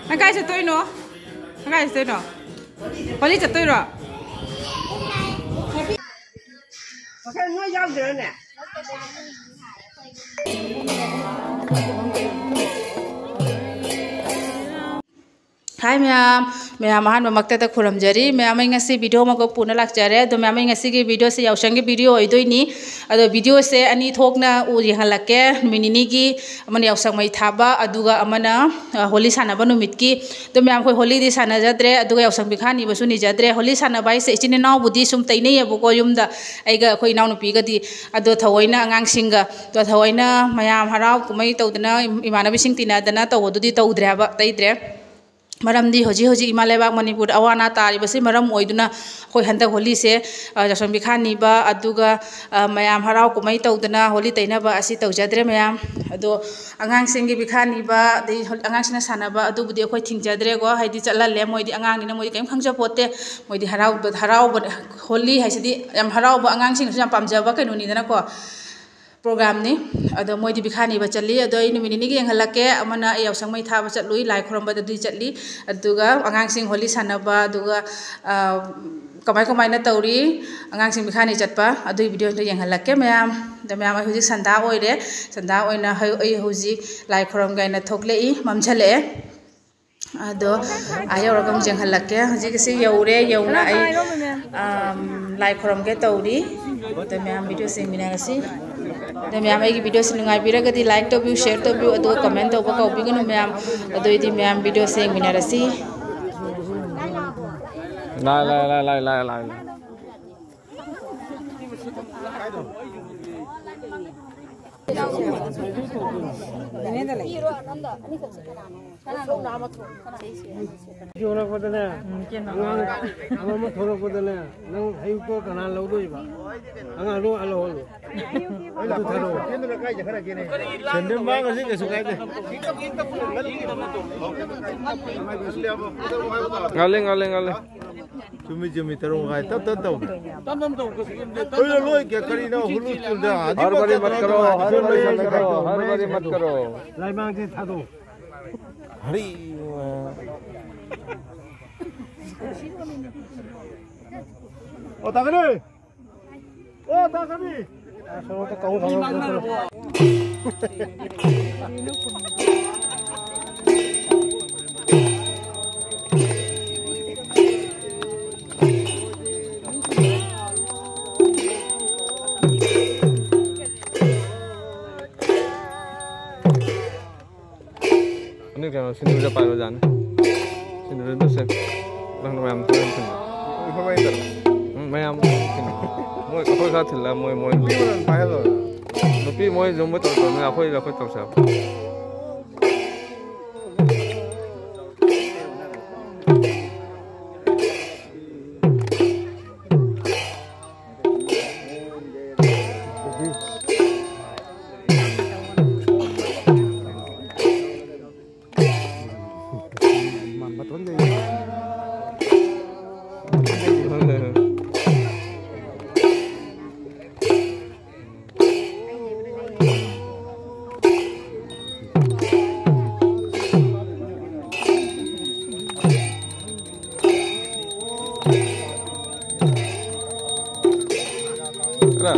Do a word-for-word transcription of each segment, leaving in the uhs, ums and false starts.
ꯅꯪ ꯀꯥꯏ ꯆꯠꯇꯣꯏꯅꯣ? ꯅꯪ ꯀꯥꯏ ꯆꯠꯇꯣꯏꯅꯣ? ꯍꯣꯂꯤ ꯆꯠꯇꯣꯏꯔꯣ? ꯅꯣꯏ ꯌꯥꯎꯗ꯭ꯔꯣꯅꯦ? ꯍꯥꯏ ꯃꯌꯥꯝ, ꯃꯌꯥꯝ ꯑꯍꯥꯟꯕꯃꯛꯇꯗ ꯈꯨꯔꯨꯝꯖꯔꯤ꯫ ꯃꯌꯥꯝ, ꯑꯩ ꯉꯁꯤ ꯚꯤꯗꯤꯑꯣ ꯑꯃꯈꯛ ꯄꯨꯅ ꯂꯥꯛꯆꯔꯦ꯫ ꯑꯗꯣ ꯃꯌꯥꯝ, ꯑꯩ ꯉꯁꯤꯒꯤ ꯚꯤꯗꯤꯑꯣꯁꯦ ꯌꯥꯎꯁꯪꯒꯤ ꯚꯤꯗꯤꯑꯣ ꯑꯣꯏꯗꯣꯏꯅꯤ꯫ ꯑꯗꯣ ꯚꯤꯗꯤꯑꯣꯁꯦ ꯑꯅꯤ ꯊꯣꯛꯅ ꯎ ꯌꯦꯡꯍꯜꯂꯛꯀꯦ꯫ ꯅꯨꯃꯤꯠ ꯅꯤꯅꯤꯒꯤ, ꯑꯃꯅ ꯌꯥꯎꯁꯪ ꯃꯩ ꯊꯥꯕ, ꯑꯗꯨꯒ ꯑꯃꯅ, ꯑ, ꯍꯣꯂꯤ ꯁꯥꯟꯅꯕ ꯅꯨꯃꯤꯠꯀꯤ꯫ ꯑꯗꯣ ꯃꯌꯥꯝ, ꯑꯩꯈꯣꯏ ꯍꯣꯂꯤꯗꯤ ꯁꯥꯟꯅꯖꯗ꯭ꯔꯦ, ꯑꯗꯨꯒ ꯌꯥꯎꯁꯪ ꯄꯤꯈꯥ ꯅꯤꯕꯁꯨ ꯅꯤꯖꯗ꯭ꯔꯦ꯫ ꯍꯣꯂꯤ ꯁꯥꯟꯅꯕ ꯍꯥꯏꯁꯦ ꯏꯆꯤꯟ ꯏꯅꯥꯎꯕꯨꯗꯤ ꯁꯨꯝ ꯇꯩꯅꯩꯌꯦꯕꯀꯣ, ꯌꯨꯝꯗ ꯑꯩꯒ ꯑꯩꯈꯣꯏ ꯏꯅꯥꯎꯅꯨꯄꯤꯒꯗꯤ꯫ ꯑꯗꯣ ꯊꯑꯣꯏꯅ ꯑꯉꯥꯡꯁꯤꯡꯒ, ꯑꯗꯣ ꯊꯑꯣꯏꯅ ꯃꯌꯥꯝ ꯍꯔꯥꯎ ꯀꯨꯝꯍꯩ ꯇꯧꯗꯅ, ꯏꯝ-, ꯏꯃꯥꯟꯅꯕꯤꯁꯤꯡ ꯇꯤꯟꯅꯗꯅ ꯇꯧꯕꯗꯨꯗꯤ ꯇꯧꯗ꯭ꯔꯦ ꯍꯥꯏꯕ, ꯇꯩꯗ꯭ꯔꯦ꯫ ꯃꯔꯝꯗꯤ ꯍꯧꯖꯤꯛ ꯍꯧꯖꯤꯛ ꯏꯃꯥ ꯂꯩꯕꯥꯛ ꯃꯅꯤꯄꯨꯔꯗ ꯑꯋꯥ ꯑꯅꯥ ꯇꯥꯔꯤꯕꯁꯤ ꯃꯔꯝ ꯑꯣꯏꯗꯨꯅ ꯑꯩꯈꯣꯏ ꯍꯟꯗꯛ ꯍꯣꯂꯤꯁꯦ, ꯑ, ꯌꯥꯎꯁꯪ ꯄꯤꯈꯥ ꯅꯤꯕ, ꯑꯗꯨꯒ, ꯑ, ꯃꯌꯥꯝ ꯍꯔꯥꯎ ꯀꯨꯝꯍꯩ ꯇꯧꯗꯅ ꯍꯣꯂꯤ ꯇꯩꯅꯕ ꯑꯁꯤ ꯇꯧꯖꯗ꯭ꯔꯦ ꯃꯌꯥꯝ꯫ ꯑꯗꯣ ꯑꯉꯥꯡꯁꯤꯡꯒꯤ ꯄꯤꯈꯥ ꯅꯤꯕ, ꯑꯗꯩ ꯍꯣ-, ꯑꯉꯥꯡꯁꯤꯡꯅ ꯁꯥꯟꯅꯕ ꯑꯗꯨꯕꯨꯗꯤ ꯑꯩꯈꯣꯏ ꯊꯤꯡꯖꯗ꯭ꯔꯦꯀꯣ, ꯍꯥꯏꯗꯤ ꯆꯠꯍꯜꯂꯦ, ꯃꯣꯏꯗꯤ ꯑꯉꯥꯡꯅꯤꯅ ꯃꯣꯏꯗꯤ ꯀꯔꯤꯝ ꯈꯪꯖꯄꯣꯠꯇꯦ꯫ ꯃꯣꯏꯗꯤ ꯍꯔꯥꯎꯕ, ꯍꯔꯥꯎꯕ, ꯍꯣꯂꯤ ꯍꯥꯏꯁꯤꯗꯤ ꯌꯥꯝ ꯍꯔꯥꯎꯕ, ꯑꯉꯥꯡꯁꯤꯡꯅꯁꯨ ꯌꯥꯝ ꯄꯥꯝꯖꯕ ꯀꯩꯅꯣꯅꯤꯗꯅꯀꯣ꯫ ꯄ꯭ꯔꯣꯒ꯭ꯔꯥꯝꯅꯤ꯫ ꯑꯗꯣ ꯃꯣꯏꯗꯤ ꯄꯤꯈꯥ ꯅꯤꯕ ꯆꯠꯂꯤ꯫ ꯑꯗꯣ ꯑꯩ ꯅꯨꯃꯤꯠ ꯅꯤꯅꯤꯒꯤ ꯌꯦꯡꯍꯜꯂꯛꯀꯦ꯫ ꯑꯃꯅ ꯑꯩ ꯌꯥꯎꯁꯪ ꯃꯩ ꯊꯥꯕ ꯆꯠꯂꯨꯏ, ꯂꯥꯏ ꯈꯨꯔꯝꯕꯗꯗꯤ ꯆꯠꯂꯤ꯫ ꯑꯗꯨꯒ ꯑꯉꯥꯡꯁꯤꯡ ꯍꯣꯂꯤ ꯁꯥꯟꯅꯕ, ꯑꯗꯨꯒ, ꯑ, ꯀꯃꯥꯏ ꯀꯃꯥꯏꯅ ꯇꯧꯔꯤ, ꯑꯉꯥꯡꯁꯤꯡ ꯄꯤꯈꯥ ꯅꯤ ꯆꯠꯄ, ꯑꯗꯨꯒꯤ ꯚꯤꯗꯤꯑꯣꯗꯣ ꯌꯦꯡꯍꯜꯂꯛꯀꯦ ꯃꯌꯥꯝ꯫ ꯑꯗꯣ ꯃꯌꯥꯝ, ꯑꯩ ꯍꯧꯖꯤꯛ ꯁꯟꯗꯥ ꯑꯣꯏꯔꯦ꯫ ꯁꯟꯗꯥ ꯑꯣꯏꯅ ꯍ-, ꯑꯩ ꯍꯧꯖꯤꯛ ꯂꯥꯏ ꯈꯨꯔꯝꯒꯦ ꯍꯥꯏꯅ ꯊꯣꯛꯂꯛꯏ, ꯃꯝꯁꯤꯜꯂꯛꯑꯦ꯫ ꯑꯗꯣ ꯑꯥ ꯌꯧꯔꯒ ꯑꯃꯨꯛ ꯌꯦꯡꯍꯜꯂꯛꯀꯦ꯫ ꯍꯧꯖꯤꯛꯀꯤꯁꯤ ꯌꯧꯔꯦ꯫ ꯌꯧꯅ ꯑꯩ, ꯑꯝ, ꯂꯥꯏ ꯈꯨꯔꯝꯒꯦ ꯇꯧꯔꯤ꯫ ꯑꯗꯣ ꯃꯌꯥꯝ ꯚꯤꯗꯤꯑꯣꯁꯦ ꯌꯦꯡꯃꯤꯟꯅꯔꯁꯤ꯫ ꯑꯗꯣ ꯃꯌꯥꯝ ꯑꯩꯒꯤ ꯚꯤꯗꯤꯑꯣꯁꯤ ꯅꯨꯡꯉꯥꯏꯕꯤꯔꯒꯗꯤ ꯂꯥꯏꯛ ꯇꯧꯕꯤꯌꯨ, ꯁꯤꯌꯔ ꯇꯧꯕꯤꯌꯨ, ꯑꯗꯨꯒ ꯀꯃꯦꯟ ꯇꯧꯕ ꯀꯥꯎꯕꯤꯒꯅꯨ ꯃꯌꯥꯝ꯫ ꯑꯗꯨꯑꯣꯏꯗꯤ ꯃꯌꯥꯝ ꯚꯤꯗꯤꯑꯣꯁꯦ ꯌꯦꯡꯃꯤꯟꯅꯔꯁꯤ꯫ ꯂꯥꯏ, ꯂꯥꯏ, ꯂꯥꯏ, ꯂꯥꯏ, ꯂꯥꯏ, ꯂꯥꯏ꯫ ꯊꯣꯛꯂꯛꯄꯗꯅꯦ, ꯑꯉꯥꯡ ꯑꯃ ꯊꯣꯛꯂꯛꯄꯗꯅꯦ, ꯅꯪ ꯑꯌꯨꯛꯇ ꯀꯅꯥ ꯂꯧꯗꯣꯏꯕ? ꯑꯉꯥꯡꯗꯣ ꯑꯥ ꯂꯧꯍꯜꯂꯣ꯫ ꯑꯗꯨ ꯊꯥꯗꯣꯛꯑꯣ꯫ ꯁꯦꯟꯗꯜ ꯃꯥꯡꯉꯁꯨ ꯀꯩꯁꯨ ꯀꯥꯏꯗꯦ꯫ ꯉꯜꯂꯤ, ꯉꯜꯂꯤ, ꯉꯜꯂꯤ꯫ ꯆꯨꯝꯃꯤ, ꯆꯨꯝꯃꯤ, ꯇꯔꯨꯛ ꯃꯈꯥꯏ꯫ ꯇꯞ ꯇꯞ ꯇꯧ꯫ ꯇꯞ ꯇꯞ ꯇꯧ꯫ ꯀꯩꯁꯨ ꯀꯩꯝ ꯇꯧ-, ꯂꯣꯏ ꯀ-, ꯀꯔꯤꯅꯣ, ꯍꯨꯂꯨ ꯇꯨꯜꯗ꯫ ꯍꯔ ꯕꯔꯤ ꯃꯠ ꯀꯔꯣ, ꯍꯔ ꯕꯔꯤ ꯃꯠ ꯀꯔꯣ, ꯍꯔ ꯕꯔꯤ ꯃꯠ ꯀꯔꯣ꯫ ꯂꯥꯏꯃꯥꯡꯁꯦ ꯊꯥꯗꯣꯛ꯫ ꯍꯔꯤ꯫ ꯑꯣ, ꯇꯥꯒꯅꯤ꯫ ꯑꯣ, ꯇꯥꯒꯅꯤ꯫ ꯑꯅꯤ ꯀꯩꯅꯣ ꯁꯤꯟꯗꯨꯔꯗ ꯄꯥꯏꯔꯣ ꯌꯥꯅꯤ꯫ ꯁꯤꯟꯗꯨꯔꯗ ꯁꯦ꯫ ꯅꯪꯅ ꯃꯌꯥꯝ ꯊꯤꯜꯂ ꯊꯤꯜꯂꯣ꯫ ꯎꯝ, ꯃꯌꯥꯝ ꯊꯤꯜꯂꯣ꯫ ꯃꯣꯏ ꯑꯩꯈꯣꯏ ꯈꯔ ꯊꯤꯜꯂ ꯃꯣꯏ, ꯃꯣꯏ꯫ ꯅꯨꯄꯤ ꯃꯣꯏ ꯖꯨꯝꯕ ꯇꯧꯔꯛꯇꯕꯅꯤꯅ ꯑꯩꯈꯣꯏ, ꯑꯩꯈꯣꯏ ꯇꯧꯁꯦ ꯍꯥꯏꯕ꯫ ꯑꯗ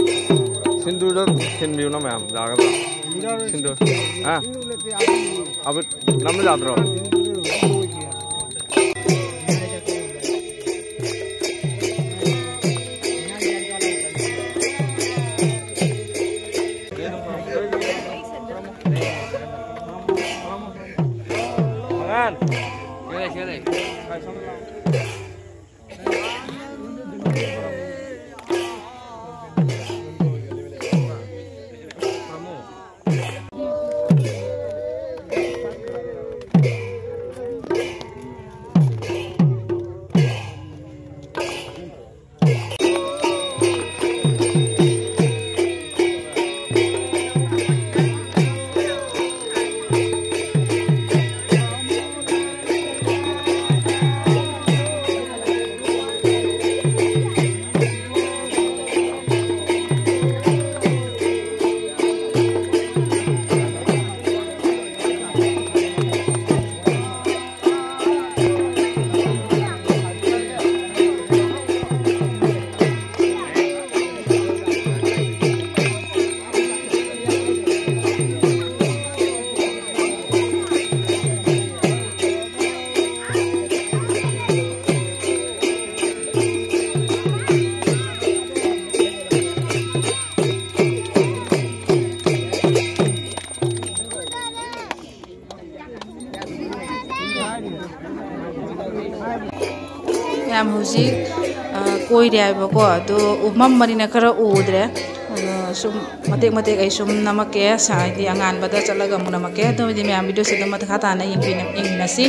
ꯁꯤꯟꯗꯨꯔꯗ ꯊꯤꯟꯕꯤꯌꯨꯅ ꯃꯌꯥꯝ ꯌꯥꯒꯗ꯭ꯔꯣ? ꯁꯤꯟꯗꯨꯔ꯫ ꯍꯥ? ꯑꯕ ꯅꯝꯕ ꯌꯥꯗ꯭ꯔꯣ? ꯃꯉꯥꯟ꯫ ꯈꯦꯠꯅꯩ, ꯈꯦꯠꯅꯩ꯫ ꯌꯥꯝ ꯍꯧꯖꯤꯛ, ꯑ, ꯀꯣꯏꯔꯦ ꯍꯥꯏꯕꯀꯣ, ꯑꯗꯣ ꯎꯃꯝꯕꯅꯤꯅ ꯈꯔ ꯎꯗ꯭ꯔꯦ꯫ ꯑꯗꯣ ꯁꯨꯝ ꯃꯇꯦꯛ ꯃꯇꯦꯛ ꯑꯩ ꯁꯨꯝ ꯅꯝꯃꯛꯀꯦ, ꯁ-, ꯍꯥꯏꯗꯤ ꯑꯉꯥꯟꯕꯗ ꯆꯠꯂꯒ ꯑꯃꯨꯛ ꯅꯝꯃꯛꯀꯦ꯫ ꯑꯗꯨ ꯑꯣꯏꯔꯗꯤ ꯃꯌꯥꯝ ꯚꯤꯗꯤꯑꯣꯁꯦ ꯑꯗꯨꯝ ꯃꯈꯥ ꯇꯥꯅ ꯌꯦꯡꯕꯤ-, ꯌꯦꯡꯃꯤꯟꯅꯁꯤ꯫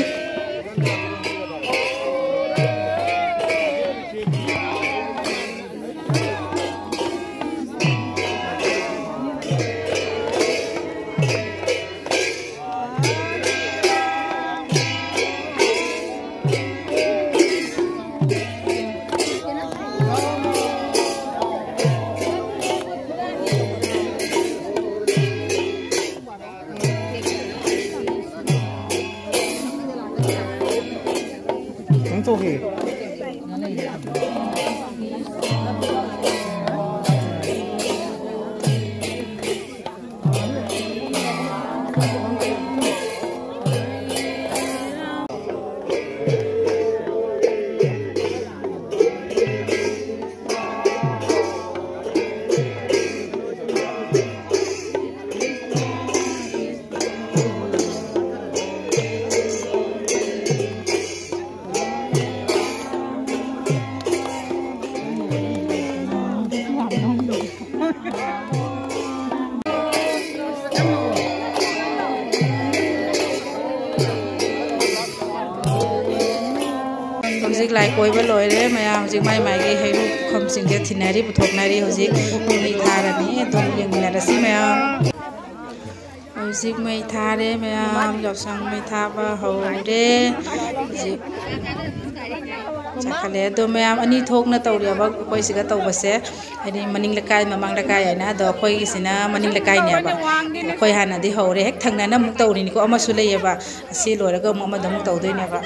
ꯍꯧꯖꯤꯛ ꯂꯥꯏ ꯀꯣꯏꯕ ꯂꯣꯏꯔꯦ ꯃꯌꯥꯝ꯫ ꯍꯧꯖꯤꯛ ꯃꯥꯏ ꯃꯥꯏꯒꯤ ꯍꯩꯔꯨꯛ ꯄꯨꯈꯝꯁꯤꯡꯁꯦ ꯊꯤꯟꯅꯔꯤ, ꯄꯨꯊꯣꯛꯅꯔꯤ꯫ ꯍꯧꯖꯤꯛ ꯃꯩ ꯊꯥꯔꯅꯤ, ꯑꯗꯨꯝ ꯌꯦꯡꯃꯤꯟꯅꯔꯁꯤ ꯃꯌꯥꯝ꯫ ꯍꯧꯖꯤꯛ ꯃꯩ ꯊꯥꯔꯦ ꯃꯌꯥꯝ, ꯌꯥꯎꯁꯪ ꯃꯩ ꯊꯥꯕ ꯍꯧꯔꯦ꯫ ꯍꯧꯖꯤꯛ ꯆꯥꯈꯠꯂꯦ꯫ ꯑꯗꯣ ꯃꯌꯥꯝ ꯑꯅꯤ ꯊꯣꯛꯅ ꯇꯧꯔꯤꯑꯕ ꯑꯩꯈꯣꯏ ꯁꯤꯒ ꯇꯧꯕꯁꯦ, ꯍꯥꯏꯗꯤ ꯃꯅꯤꯡ ꯂꯩꯀꯥꯏ, ꯃꯃꯥꯡ ꯂꯩꯀꯥꯏ ꯍꯥꯏꯅ꯫ ꯑꯗꯣ ꯑꯩꯈꯣꯏꯒꯤꯁꯤꯅ ꯃꯅꯤꯡ ꯂꯩꯀꯥꯏꯅꯦꯕ꯫ ꯑꯩꯈꯣꯏ ꯍꯥꯟꯅꯗꯤ ꯍꯧꯔꯦ, ꯍꯦꯛ ꯊꯪꯅꯅ ꯑꯃꯨꯛ ꯇꯧꯔꯤꯅꯤꯀꯣ, ꯑꯃꯁꯨ ꯂꯩꯌꯦꯕ꯫ ꯑꯁꯤ ꯂꯣꯏꯔꯒ ꯑꯃꯨꯛ ꯑꯃꯗ ꯑꯃꯨꯛ ꯇꯧꯗꯣꯏꯅꯦꯕ꯫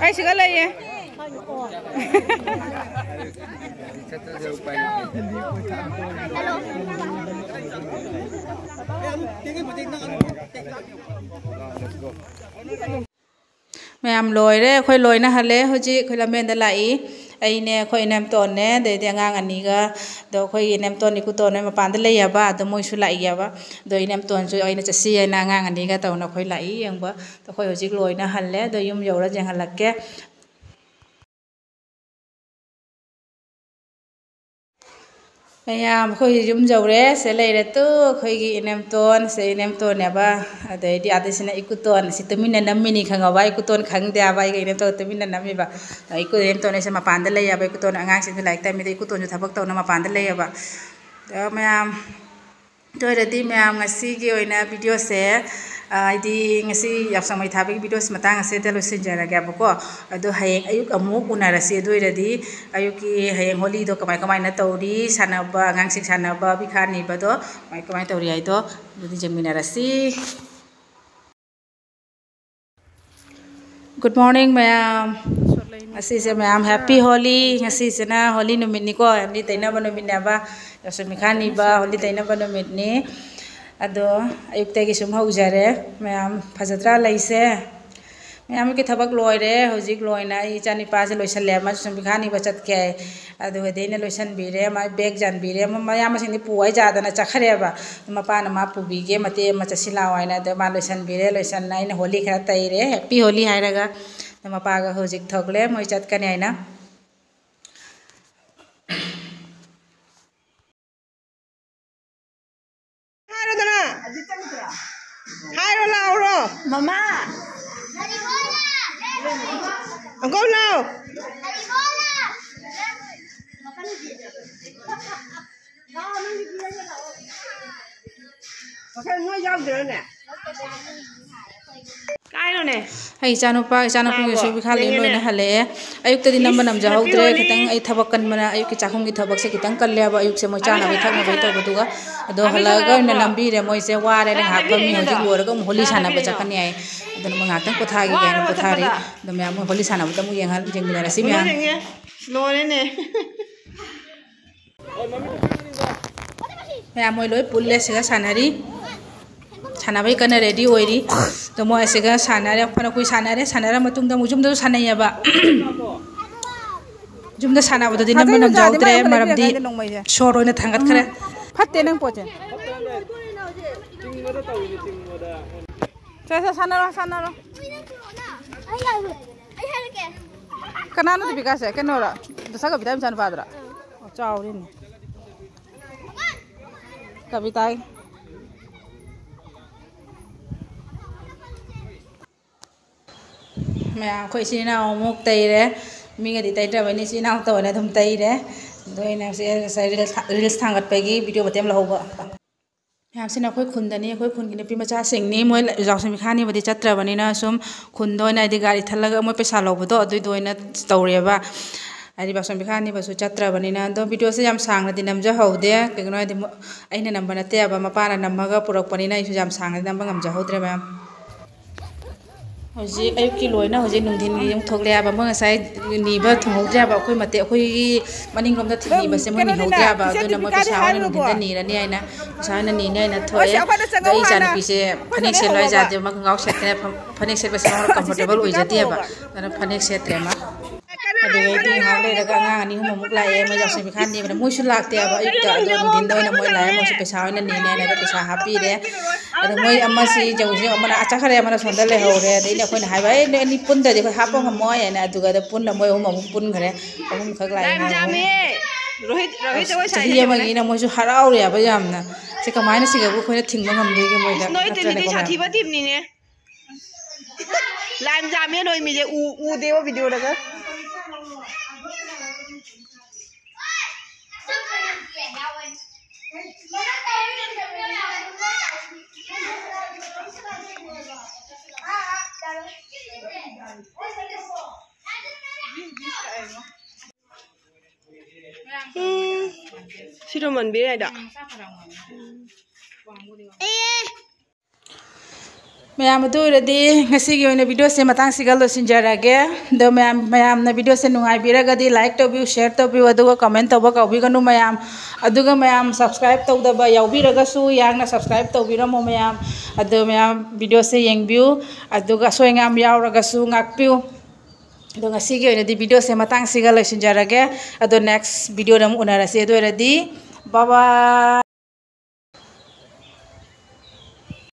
ꯑꯩ ꯁꯤꯒ ꯂꯩꯌꯦ꯫ ꯃꯌꯥꯝ ꯂꯣꯏꯔꯦ, ꯑꯩꯈꯣꯏ ꯂꯣꯏꯅ ꯍꯜꯂꯦ꯫ ꯍꯧꯖꯤꯛ ꯑꯩꯈꯣꯏ ꯂꯝꯕꯦꯟꯗ ꯂꯥꯛꯏ꯫ ꯑꯩꯅꯦ, ꯑꯩꯈꯣꯏ ꯏꯅꯦꯝꯇꯣꯟꯅꯦ, ꯑꯗꯩꯗꯤ ꯑꯉꯥꯡ ꯑꯅꯤꯒ꯫ ꯑꯗꯣ ꯑꯩꯈꯣꯏꯒꯤ ꯏꯅꯦꯝꯇꯣꯟ ꯏꯀꯨꯇꯣꯟ ꯍꯣꯏ ꯃꯄꯥꯟꯗ ꯂꯩꯌꯦꯕ, ꯑꯗꯣ ꯃꯣꯏꯁꯨ ꯂꯥꯛꯏꯌꯦꯕ꯫ ꯑꯗꯣ ꯏꯅꯦꯝꯇꯣꯟꯁꯨ ꯑꯩꯅ ꯆꯠꯁꯤ ꯍꯥꯏꯅ ꯑꯉꯥꯡ ꯑꯅꯤꯒ ꯇꯧꯅ ꯑꯩꯈꯣꯏ ꯂꯥꯛꯏ ꯌꯦꯡꯕ꯫ ꯑꯗꯣ ꯑꯩꯈꯣꯏ ꯍꯧꯖꯤꯛ ꯂꯣꯏꯅ ꯍꯜꯂꯦ꯫ ꯑꯗꯣ ꯌꯨꯝ ꯌꯧꯔ ꯌꯦꯡꯍꯜꯂꯛꯀꯦ꯫ ꯃꯌꯥꯝ, ꯑꯩꯈꯣꯏ ꯌꯨꯝ ꯌꯧꯔꯦ꯫ ꯁꯦ ꯂꯩꯔꯦ ꯇꯨ ꯑꯩꯈꯣꯏꯒꯤ ꯏꯅꯦꯝꯇꯣꯟ, ꯁꯦ ꯏꯅꯦꯝꯇꯣꯟꯅꯦꯕ꯫ ꯑꯗꯩꯗꯤ ꯑꯥꯗꯁꯤꯅ ꯏꯀꯨꯇꯣꯟ, ꯁꯤ ꯇꯨꯃꯤꯟꯅ ꯅꯝꯃꯤꯅꯤ ꯈꯪꯉꯕ? ꯏꯀꯨꯇꯣꯟ ꯈꯪꯗꯦ ꯍꯥꯏꯕ, ꯑꯩꯒ ꯏꯅꯦꯝꯇꯣꯟ ꯇꯨꯃꯤꯟꯅ ꯅꯝꯃꯤꯕ꯫ ꯏꯀꯨ ꯏꯅꯦꯝꯇꯣꯟ ꯑꯩꯁꯦ ꯃꯄꯥꯟꯗ ꯂꯩꯌꯦꯕ, ꯏꯀꯨꯇꯣꯟ ꯑꯉꯥꯡꯁꯤꯡꯁꯨ ꯂꯥꯏꯔꯤꯛ ꯇꯝꯃꯤꯗ, ꯏꯀꯨꯇꯣꯟꯁꯨ ꯊꯕꯛ ꯇꯧꯅ ꯃꯄꯥꯟꯗ ꯂꯩꯌꯦꯕ꯫ ꯑꯗꯣ ꯃꯌꯥꯝ, ꯑꯗꯨ ꯑꯣꯏꯔꯗꯤ ꯃꯌꯥꯝ ꯉꯁꯤꯒꯤ ꯑꯣꯏꯅ ꯚꯤꯗꯤꯑꯣꯁꯦ, ꯑ, ꯍꯥꯏꯗꯤ ꯉꯁꯤ ꯌꯥꯎꯁꯪ ꯃꯩ ꯊꯥꯕꯒꯤ ꯚꯤꯗꯤꯑꯣꯁꯤ ꯃꯇꯥꯡ ꯑꯁꯤꯗ ꯂꯣꯏꯁꯤꯟꯖꯔꯒꯦꯕꯀꯣ꯫ ꯑꯗꯣ ꯍꯌꯦꯡ ꯑꯌꯨꯛ ꯑꯃꯨꯛ ꯎꯅꯔꯁꯤ꯫ ꯑꯗꯨ ꯑꯣꯏꯔꯗꯤ ꯑꯌꯨꯛꯀꯤ, ꯍꯌꯦꯡ ꯍꯣꯂꯤꯗꯣ ꯀꯃꯥꯏ ꯀꯃꯥꯏꯅ ꯇꯧꯔꯤ, ꯁꯥꯟꯅꯕ, ꯑꯉꯥꯡꯁꯤꯡ ꯁꯥꯟꯅꯕ, ꯕꯤꯈꯥ ꯅꯤꯕꯗꯣ ꯀꯃꯥꯏ ꯀꯃꯥꯏꯅ ꯇꯧꯔꯤ ꯍꯥꯏꯗꯣ ꯑꯗꯨꯗꯤ ꯌꯦꯡꯃꯤꯟꯅꯔꯁꯤ꯫ Good morning ꯃꯌꯥꯝ꯫ ꯉꯁꯤꯁꯦ ꯃꯌꯥꯝ happy ꯍꯣꯂꯤ꯫ ꯉꯁꯤꯁꯤꯅ ꯍꯣꯂꯤ ꯅꯨꯃꯤꯠꯅꯤꯀꯣ, ꯍꯣꯂꯤ ꯇꯩꯅꯕ ꯅꯨꯃꯤꯠꯅꯦꯕ꯫ ꯌꯥꯎꯁꯪ ꯃꯤꯈꯥ ꯅꯤꯕ ꯍꯣꯂꯤ ꯇꯩꯅꯕ ꯅꯨꯃꯤꯠꯅꯤ꯫ ꯑꯗꯣ ꯑꯌꯨꯛꯇꯒꯤ ꯁꯨꯝ ꯍꯧꯖꯔꯦ ꯃꯌꯥꯝ꯫ ꯐꯖꯗ꯭ꯔꯥ ꯂꯩꯁꯦ? ꯃꯌꯥꯝꯒꯤ ꯊꯕꯛ ꯂꯣꯏꯔꯦ꯫ ꯍꯧꯖꯤꯛ ꯂꯣꯏꯅ ꯑꯩ ꯏꯆꯥꯅꯤꯄꯥꯁꯦ ꯂꯣꯏꯁꯜꯂꯦ, ꯑꯃꯁꯨ ꯁꯨꯝ ꯃꯤꯈꯥ ꯅꯤꯕ ꯆꯠꯈꯤ꯫ ꯑꯗꯨꯒꯗꯤ ꯑꯩꯅ ꯂꯣꯏꯁꯟꯕꯤꯔꯦ, ꯃꯥꯏ bag ꯌꯥꯟꯕꯤꯔꯦ꯫ ꯃ-, ꯃꯌꯥꯝꯕꯁꯤꯡꯗꯤ ꯄꯨ ꯍꯥꯏ ꯌꯥꯗꯅ ꯆꯠꯈ꯭ꯔꯦꯕ꯫ ꯃꯄꯥꯅ ꯃꯥ ꯄꯨꯕꯤꯒꯦ, ꯃꯇꯦꯛ ꯑꯃ ꯆꯠꯁꯤ ꯂꯥꯛꯑꯣ ꯍꯥꯏꯅ꯫ ꯑꯗꯣ ꯃꯥ ꯂꯣꯏꯁꯟꯕꯤꯔꯦ, ꯂꯣꯏꯁꯟꯅ ꯑꯩꯅ ꯍꯣꯂꯤ ꯈꯔ ꯇꯩꯔꯦ, happy ꯍꯣꯂꯤ ꯍꯥꯏꯔꯒ꯫ ꯃꯄꯥꯒ ꯍꯧꯖꯤꯛ ꯊꯣꯛꯂꯦ, ꯃꯣꯏ ꯆꯠꯀꯅꯤ ꯍꯥꯏꯅ꯫ ꯍꯥꯏꯔꯣꯗꯅ꯫ ꯍꯥꯏꯔꯣ, ꯂꯥꯎꯔꯣ꯫ ꯃꯃꯥ꯫ ꯑꯪꯀꯧ ꯂꯥꯎ꯫ ꯅꯣꯏ ꯌꯥꯎꯗ꯭ꯔꯣꯅꯦ? ꯀꯥꯏꯅꯣꯅꯦ? ꯑꯩ ꯏꯆꯥꯅꯨꯄꯥ, ꯏꯆꯥꯅꯨꯄꯤꯒꯤꯁꯨ ꯇꯥꯕ꯭ꯔꯣ? ꯄꯤꯈꯥ ꯂꯣꯏꯅ ꯌꯦꯡꯉꯦꯅꯦ꯫ ꯍꯜꯂꯛꯑꯦ꯫ ꯑꯌꯨꯛꯇꯗꯤ ꯅꯝꯕ ꯏꯁ, ꯅꯝꯖꯍꯧꯗ꯭ꯔꯦ꯫ Happy Holi꯫ ꯈꯤꯇꯪ ꯑꯩ ꯊꯕꯛ ꯀꯟꯕꯅ ꯑꯌꯨꯛꯀꯤ ꯆꯥꯛꯈꯨꯝꯒꯤ ꯊꯕꯛꯁꯦ ꯈꯤꯇꯪ ꯀꯜꯂꯦꯕ꯫ ꯑꯌꯨꯛꯁꯦ ꯃꯣꯏ ꯑꯕꯤ ꯆꯥꯅꯕꯩ ꯁꯥꯟꯅꯔꯛꯄ꯭ꯔꯣ? ꯊꯛꯅꯕꯩ ꯇꯧꯕꯗꯨꯒ꯫ ꯑꯗꯣ ꯑꯕꯤ ꯍꯜꯂꯛꯑꯒ ꯑꯣꯏꯅ ꯁꯥꯟꯅꯔꯛꯄ꯭ꯔꯣ? ꯅꯝꯕꯤꯔꯦ꯫ ꯃꯣꯏꯁꯦ ꯋꯥꯔꯦꯅ ꯉꯥꯏꯍꯥꯛ ꯐꯝꯃꯤ꯫ ꯍꯧꯖꯤꯛ ꯂꯣꯏꯔꯒ ꯑꯃꯨꯛ ꯍꯣꯂꯤ ꯁꯥꯟꯅꯕ ꯆꯠꯀꯅꯤ ꯍꯥꯏ꯫ ꯑꯗꯨꯅ ꯃꯣꯏ ꯉꯥꯏꯍꯥꯛꯇꯪ ꯄꯣꯊꯥꯈꯤꯒꯦ ꯍꯥꯏꯅ ꯄꯣꯊꯥꯔꯤ꯫ ꯑꯗꯣ ꯃꯌꯥꯝ ꯃꯣꯏ ꯍꯣꯂꯤ ꯁꯥꯟꯅꯕꯗ ꯑꯃꯨꯛ ꯌꯦꯡꯍꯟ-, ꯌꯦꯡꯃꯤꯟꯅꯔꯁꯤ ꯃꯌꯥꯝ꯫ ꯂꯣꯏꯔꯦꯅꯦ꯫ ꯃꯌꯥꯝ ꯃꯣꯏ ꯂꯣꯏ ꯄꯨꯜꯂꯦ, ꯁꯤꯒ ꯁꯥꯟꯅꯔꯤ꯫ ꯁꯥꯟꯅꯕꯩ ꯀꯟꯅ ready ꯑꯣꯏꯔꯤ꯫ ꯑꯗꯣ ꯃꯣꯏ ꯑꯁꯤꯒ ꯁꯥꯟꯅꯔꯦ, ꯐꯅ ꯀꯨꯏ ꯁꯥꯟꯅꯔꯦ꯫ ꯁꯥꯟꯅꯔ ꯃꯇꯨꯡꯗ ꯑꯃꯨꯛ ꯌꯨꯝꯗꯁꯨ ꯁꯥꯟꯅꯩꯌꯦꯕ꯫ ꯌꯨꯝꯗ ꯁꯥꯟꯅꯕꯗꯗꯤ ꯅꯝꯕ ꯊꯥꯖꯤꯟ ꯅꯝꯖꯍꯧꯗ꯭ꯔꯦ, ꯊꯥꯖꯤꯟ ꯃꯔꯝꯗꯤ ꯂꯩꯔꯀꯥꯟꯗ ꯅꯣꯡꯃꯩꯁꯦ꯫ ꯁꯣꯔ ꯑꯣꯏꯅ ꯊꯥꯡꯒꯠꯈ꯭ꯔꯦ꯫ ꯎꯝ꯫ ꯐꯠꯇꯦ ꯅꯪ ꯄꯣꯠꯁꯦ꯫ ꯁꯦ, ꯁꯦ, ꯁꯥꯟꯅꯔꯣ, ꯁꯥꯟꯅꯔꯣ꯫ ꯑꯩ ꯍꯥꯏꯔꯒꯦ꯫ ꯀꯅꯥꯅꯣ ꯗꯤꯄꯤꯀꯥꯁꯦ? ꯀꯩꯅꯣꯔꯣ? ꯗꯥ ꯀꯕꯤꯇꯥꯒꯤ ꯃꯆꯥꯅꯨꯄꯥꯗꯨꯔꯣ? ꯑꯣ, ꯆꯥꯎꯔꯦꯅꯦ꯫ ꯀꯕꯤꯇꯥꯒꯤ꯫ ꯃꯌꯥꯝ, ꯑꯩꯈꯣꯏ ꯏꯆꯤꯟ ꯏꯅꯥꯎ ꯑꯃꯨꯛ ꯇꯩꯔꯦ꯫ ꯃꯤꯒꯗꯤ ꯇꯩꯗ꯭ꯔꯕꯅꯤ, ꯏꯆꯤꯟ ꯏꯅꯥꯎ ꯇꯧꯕꯅ ꯑꯗꯨꯝ ꯇꯩꯔꯦ꯫ ꯑꯗꯣ ꯑꯩꯅ ꯍꯧꯖꯤꯛ ꯉꯁꯥꯏ reels ꯊꯥ-, reels ꯊꯥꯡꯒꯠꯄꯒꯤ video ꯃꯇꯦꯛ ꯑꯃ ꯂꯧꯍꯧꯕ꯫ ꯃꯌꯥꯝꯁꯤꯅ ꯑꯩꯈꯣꯏ ꯈꯨꯟꯗꯅꯤ, ꯑꯩꯈꯣꯏ ꯈꯨꯟꯒꯤ ꯅꯨꯄꯤ ꯃꯆꯥꯁꯤꯡꯅꯤ꯫ ꯃꯣꯏ ꯌꯥꯎꯁꯪ ꯃꯤꯈꯥꯅꯤꯕꯨꯗꯤ ꯆꯠꯇ꯭ꯔꯕꯅꯤꯅ ꯁꯨꯝ ꯈꯨꯟꯗ ꯑꯣꯏꯅ ꯍꯥꯏꯗꯤ ꯒꯥꯔꯤ ꯊꯠꯂꯒ ꯃꯣꯏ ꯄꯩꯁꯥ ꯂꯧꯕꯗꯣ ꯑꯗꯨꯏꯗꯣ ꯑꯣꯏꯅ ꯇꯧꯔꯦꯕ꯫ ꯍꯥꯏꯗꯤ ꯌꯥꯎꯁꯪ ꯃꯤꯈꯥꯅꯤꯕꯁꯨ ꯆꯠꯇ꯭ꯔꯕꯅꯤꯅ꯫ ꯑꯗꯣ videoꯁꯦ ꯌꯥꯝ ꯁꯥꯡꯅꯗꯤ ꯅꯝꯖꯍꯧꯗꯦ, ꯀꯩꯒꯤꯅꯣ ꯍꯥꯏꯗꯤ ꯃꯣ-, ꯑꯩꯅ ꯅꯝꯕ ꯅꯠꯇꯦꯕ, ꯃꯄꯥꯅ ꯅꯝꯃꯒ ꯄꯨꯔꯛꯄꯅꯤꯅ ꯑꯩꯁꯨ ꯌꯥꯝ ꯁꯥꯡꯅꯗꯤ ꯅꯝꯕ ꯉꯝꯖꯍꯧꯗ꯭ꯔꯦ ꯃꯌꯥꯝ꯫ ꯍꯧꯖꯤꯛ ꯑꯌꯨꯛꯀꯤ ꯂꯣꯏꯅ ꯍꯧꯖꯤꯛ ꯅꯨꯡꯊꯤꯟꯒꯤ ꯑꯃꯨꯛ ꯊꯣꯛꯂꯦ ꯍꯥꯏꯕ꯫ ꯃꯣꯏ ꯉꯁꯥꯏ ꯅꯤꯕ ꯊꯨꯡꯍꯧꯗ꯭ꯔꯦ ꯍꯥꯏꯕ꯫ ꯑꯩꯈꯣꯏ ꯃꯇꯦꯛ, ꯑꯩꯈꯣꯏꯒꯤ ꯃꯅꯤꯡꯂꯣꯝꯗ ꯊꯤ-, ꯑꯗꯨꯝ ꯅꯤꯕꯁꯦ ꯃꯣꯏ ꯀꯩꯅꯣꯅꯤꯅ, ꯅꯤꯍꯧꯗ꯭ꯔꯦ ꯍꯥꯏꯕ꯫ ꯏꯆꯦ ꯑꯗꯨꯅ ꯃꯣꯏ ꯗꯤꯄꯤꯀꯥꯗꯤ ꯄꯩꯁꯥ ꯍꯣꯏꯅ ꯍꯥꯏꯔꯨꯅꯨꯀꯣ꯫ ꯅꯨꯡꯊꯤꯟꯗ ꯅꯤꯔꯅꯤ ꯍꯥꯏꯅ ꯄꯩꯁꯥ ꯍꯣꯏꯅ ꯅꯤꯅꯤ ꯍꯥꯏꯅ ꯊꯣꯛꯑꯦ꯫ ꯑꯁ, ꯑꯩꯈꯣꯏꯗ ꯑꯗꯣ ꯆꯪꯉꯧ ꯑꯩ ꯍꯥꯟꯅ꯫ ꯏꯆꯥꯅꯨꯄꯤꯁꯦ ꯑꯩꯈꯣꯏ ꯐꯅꯦꯛ ꯁꯤꯗꯩ ꯁꯦꯠꯂꯣ ꯍꯥꯏꯁꯦ ꯍꯧꯔꯕ꯫ ꯌꯥꯗꯦ, ꯃꯥ ꯈꯣꯡꯒ꯭ꯔꯥꯎ ꯁꯦꯠꯇꯅ ꯐ-, ꯐꯅꯦꯛ ꯁꯦꯠꯄꯁꯦ ꯃꯉꯣꯟꯗ ꯑꯁ, ꯏꯆꯦ comfortable ꯗꯤꯄꯤꯀꯥ ꯑꯣꯏꯖꯗꯦꯕ꯫ ꯀꯧꯔꯕ꯫ ꯑꯗꯨꯅ ꯐꯅꯦꯛ ꯁꯦꯠꯇ꯭ꯔꯦ ꯃꯥ꯫ ꯀꯅꯥ ꯑꯗꯨꯗꯩꯗꯤ ꯉꯥꯏꯍꯥꯛ ꯂꯩꯔꯒ ꯑꯉꯥꯡ ꯑꯅꯤ ꯑꯍꯨꯝ ꯑꯃꯨꯛ ꯂꯥꯛꯑꯦ꯫ ꯃꯣꯏ ꯌꯥꯎꯁꯪ ꯄꯩꯁꯥ ꯅꯤꯕꯗ ꯃꯣꯏꯁꯨ ꯂꯥꯛꯇꯦꯕ ꯑꯌꯨꯛꯇ, ꯑꯗꯣ ꯅꯨꯡꯊꯤꯟꯗ ꯑꯣꯏꯅ ꯃꯣꯏ ꯂꯥꯛꯑꯦ꯫ ꯃꯣꯏꯁꯨ ꯄꯩꯁꯥ ꯑꯣꯏꯅ ꯅꯤꯅꯦꯅ ꯑꯗꯣ ꯄꯩꯁꯥ ꯍꯥꯞꯄꯤꯔꯦ꯫ ꯑꯗꯣ ꯃꯣꯏ ꯑꯃꯁꯤ ꯖꯧꯁꯤ ꯑꯃꯅ ꯑꯥ ꯆꯠꯈ꯭ꯔꯦ, ꯑꯃꯅ ꯁꯣꯝꯗ ꯂꯩꯍꯧꯔꯦ꯫ ꯑꯗꯩꯗꯤ ꯑꯩꯈꯣꯏꯅ ꯍꯥꯏꯕ, "ꯑꯩ ꯅꯣꯏ ꯑꯅꯤ ꯄꯨꯟꯗ꯭ꯔꯗꯤ ꯑꯩꯈꯣꯏ ꯍꯥꯞꯄ ꯉꯝꯃꯣꯏ" ꯍꯥꯏꯅ꯫ ꯑꯗꯨꯒ ꯑꯗ ꯄꯨꯟꯅ ꯃꯣꯏ ꯑꯍꯨꯝ ꯑꯃꯨꯛ ꯄꯨꯟꯈ꯭ꯔꯦ꯫ ꯑꯍꯨꯝꯈꯛ ꯂꯥꯛꯑꯦ, ꯃꯣꯏ ꯑꯍꯨꯝ꯫ ꯔꯣꯍꯤꯠ, ꯔꯣꯍꯤꯠ ꯖꯒꯣꯏ ꯁꯥꯏ ꯆꯍꯤ ꯍꯥꯏꯕꯅꯦ꯫ ꯑꯃꯒꯤꯅ ꯃꯣꯏꯁꯨ ꯍꯔꯥꯎꯔꯦꯕ ꯌꯥꯝꯅ꯫ ꯁꯤ ꯀꯃꯥꯏꯅ ꯁꯤꯒꯕꯨ ꯑꯩꯈꯣꯏꯅ ꯊꯤꯡꯕ ꯉꯝꯗꯣꯏꯒꯦ ꯃꯣꯏꯗ? ꯅꯣꯏ ꯅꯠꯇ꯭ꯔꯅꯦꯀꯣ ꯇꯤꯟꯅꯤꯗꯤ ꯃꯌꯥꯝ? ꯁꯥꯊꯤꯕ ꯇꯤꯝꯅꯤꯅꯦ꯫ ꯂꯥꯏꯝ ꯖꯥꯝꯃꯦ ꯅꯣꯏ ꯃꯤꯁꯦ ꯎ-, ꯎꯗꯦꯕ ꯚꯤꯗꯤꯑꯣꯗꯒ꯫ ꯎꯝ, ꯁꯤꯔꯣ ꯃꯟꯕꯤꯔ ꯍꯥꯏꯗꯣ? ꯃꯌꯥꯝ, ꯑꯗꯨ ꯑꯣꯏꯔꯗꯤ ꯉꯁꯤꯒꯤ ꯑꯣꯏꯅ ꯚꯤꯗꯤꯑꯣꯁꯦ ꯃꯇꯥꯡꯁꯤꯒ ꯂꯣꯏꯁꯤꯟꯖꯔꯒꯦ꯫ ꯑꯗꯣ ꯃꯌꯥꯝ, ꯃꯌꯥꯝꯅ ꯚꯤꯗꯤꯑꯣꯁꯦ ꯅꯨꯡꯉꯥꯏꯕꯤꯔꯒꯗꯤ like ꯇꯧꯕꯤꯌꯨ, share ꯇꯧꯕꯤꯌꯨ, ꯑꯗꯨꯒ comment ꯇꯧꯕ ꯀꯥꯎꯕꯤꯒꯅꯨ ꯃꯌꯥꯝ꯫ ꯑꯗꯨꯒ ꯃꯌꯥꯝ subscribe ꯇꯧꯗꯕ ꯌꯥꯎꯕꯤꯔꯒꯁꯨ ꯌꯥꯡꯅ subscribe ꯇꯧꯕꯤꯔꯝꯃꯣ ꯃꯌꯥꯝ꯫ ꯑꯗꯣ ꯃꯌꯥꯝ ꯚꯤꯗꯤꯑꯣꯁꯦ ꯌꯦꯡꯕꯤꯌꯨ, ꯑꯗꯨꯒ ꯑꯁꯣꯏ ꯑꯉꯥꯝ ꯌꯥꯎꯔꯒꯁꯨ ꯉꯥꯛꯄꯤꯌꯨ꯫ ꯑꯗꯣ ꯉꯁꯤꯒꯤ ꯑꯣꯏꯅꯗꯤ ꯚꯤꯗꯤꯑꯣꯁꯦ ꯃꯇꯥꯡꯁꯤꯒ ꯂꯣꯏꯁꯤꯟꯖꯔꯒꯦ꯫ ꯑꯗꯣ next ꯚꯤꯗꯤꯑꯣꯗ ꯑꯃꯨꯛ ꯎꯅꯔꯁꯤ꯫ ꯑꯗꯨ ꯑꯣꯏꯔꯗꯤ bye bye꯫